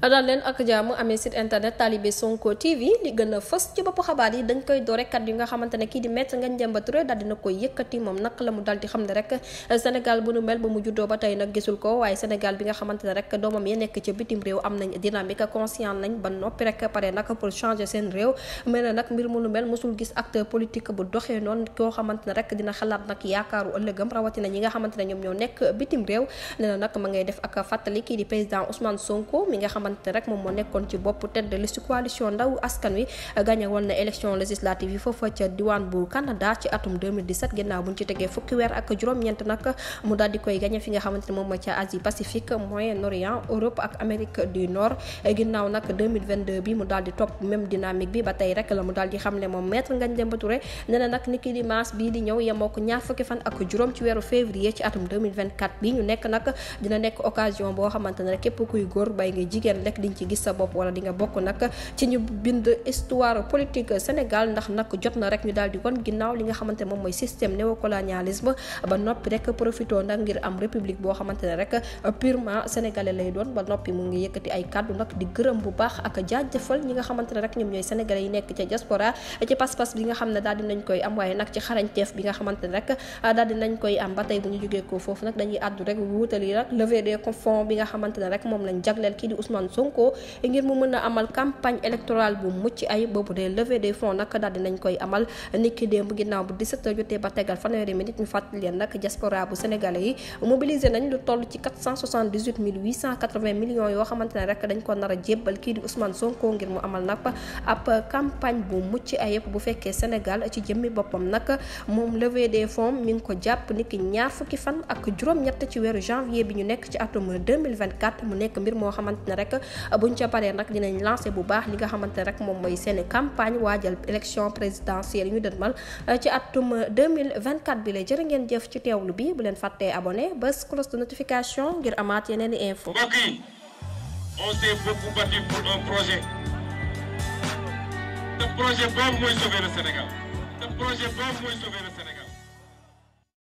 daal leen ak jàmm amee site internet Talibé Sonko TV li gën a fës ci bopp xabaar yi dañ koy doore kat yi nga xamante ne kii di Maître Ngagne Demba Touré daal dina koy yëkkati moom nag la mu daal di xam ne rek Sénégal bu nu mel ba mu juddoo ba tey nag gisul ko waaye Sénégal bi nga xamante ne rek doomam yi nekk ca bitim réew am nañ dynamique conscient nañ ba noppi rek pare nag pour changer seen réew mel na nag mbir mu nu mel mosul gis acteur politique bu doxee noonu koo xamante ne rek dina xalaat nag yaakaaru ëllëgam rawatina ñi nga xamante ne ñoom ñoo nekk bitim réew nee na nag ma ngay def ak fàttali kii di président Ousmane Sonko mi nga xamante rek moom moo nekkoon ci bopp tête de liste coalition ndaw askan wi gagné woon na élection législative yi foofa ca diwaan bu Canada ci atum 2017 ginnaaw buñ ci tegee fukki weer ak juróom-ñeent nag mu daal di koy gagné fi nga xamante ne moom mooy ca Asie Pacifique Moyen-Orient Europe ak Amérique du Nord ginnaaw nag 2022 bi mu daal di topp même dynamique bi ba tey rek la mu daal di xamle moom Maître Ngagne Demba Touré nee na nag niki dimanche bii di ñëw yemoo ko ñaar fukki fan ak juróom ci weeru février ci atum 2024 bi ñu nekk nag dina nekk occasion boo xamante ne rek képp kuy góor bay nga jigéen rek diñ ci gis sa bopp wala di nga bokk nag ci ñu bind histoire politique Sénégal ndax nag jot na rek ñu daal di won ginnaaw li nga xamante ne moom mooy système néocolonialisme ba noppi rek profito nag ngir am république boo xamante ne rek purement sénégalais lay doon ba noppi mu ngi yëkkati ay kàddu nag di gërëm bu baax ak jaajëfal ñi nga xamante ne rek ñoom ñooy sénégalais yi nekk ca diaspora ci pas-pas bi nga xam ne daal dinañ koy am waaye nag ci xarañteef bi nga xamante ne rek daal dinañ koy am ba tey bu ñu jógee ko foofu nag dañuy àddu rek wutali rek levée des fonds bi nga xamante ne rek moom lañ jagleel kii di Ousmane Sonko ngir mu mën a amal campagne électorale bu mucc ay boobu de levée des fonds nag daal dinañ koy amal niki démb ginnaaw bu 17h jotee ba tegal fanweeri minute ñu fàttali leen nag diaspora bu sénégalais yi mobilisé nañ lu toll ci 478 880 millions yoo xamante ne rek dañ ko nar a jébbal kii di Ousmane Sonko ngir mu amal nag ab campagne bu mucc ayib bu fekkee Sénégal ci jëmmi boppam nag moom levée des fonds mi ngi ko jàpp niki ñaar fukki fan ak juróom-ñett ci weeru janvier bi ñu nekk ci atum 2024 mu nekk mbir moo xamante ne rek buñ ca paree nag dinañ lancé bu baax li nga xamante ne rek moom mooy seen campagne waajal élection présidentielle yu ñu dënmal ci atum 2024 bi la jërë ngeen jëf ci teewlu bi bu leen fàttee abonné bés cloche de notification ngir amaat yeneen i info. Mbokk yi, on s'est beaucoup battu pour un projet. Ce projet boobu mooy sauver le Sénégal. Ce projet boobu mooy sauver le Sénégal.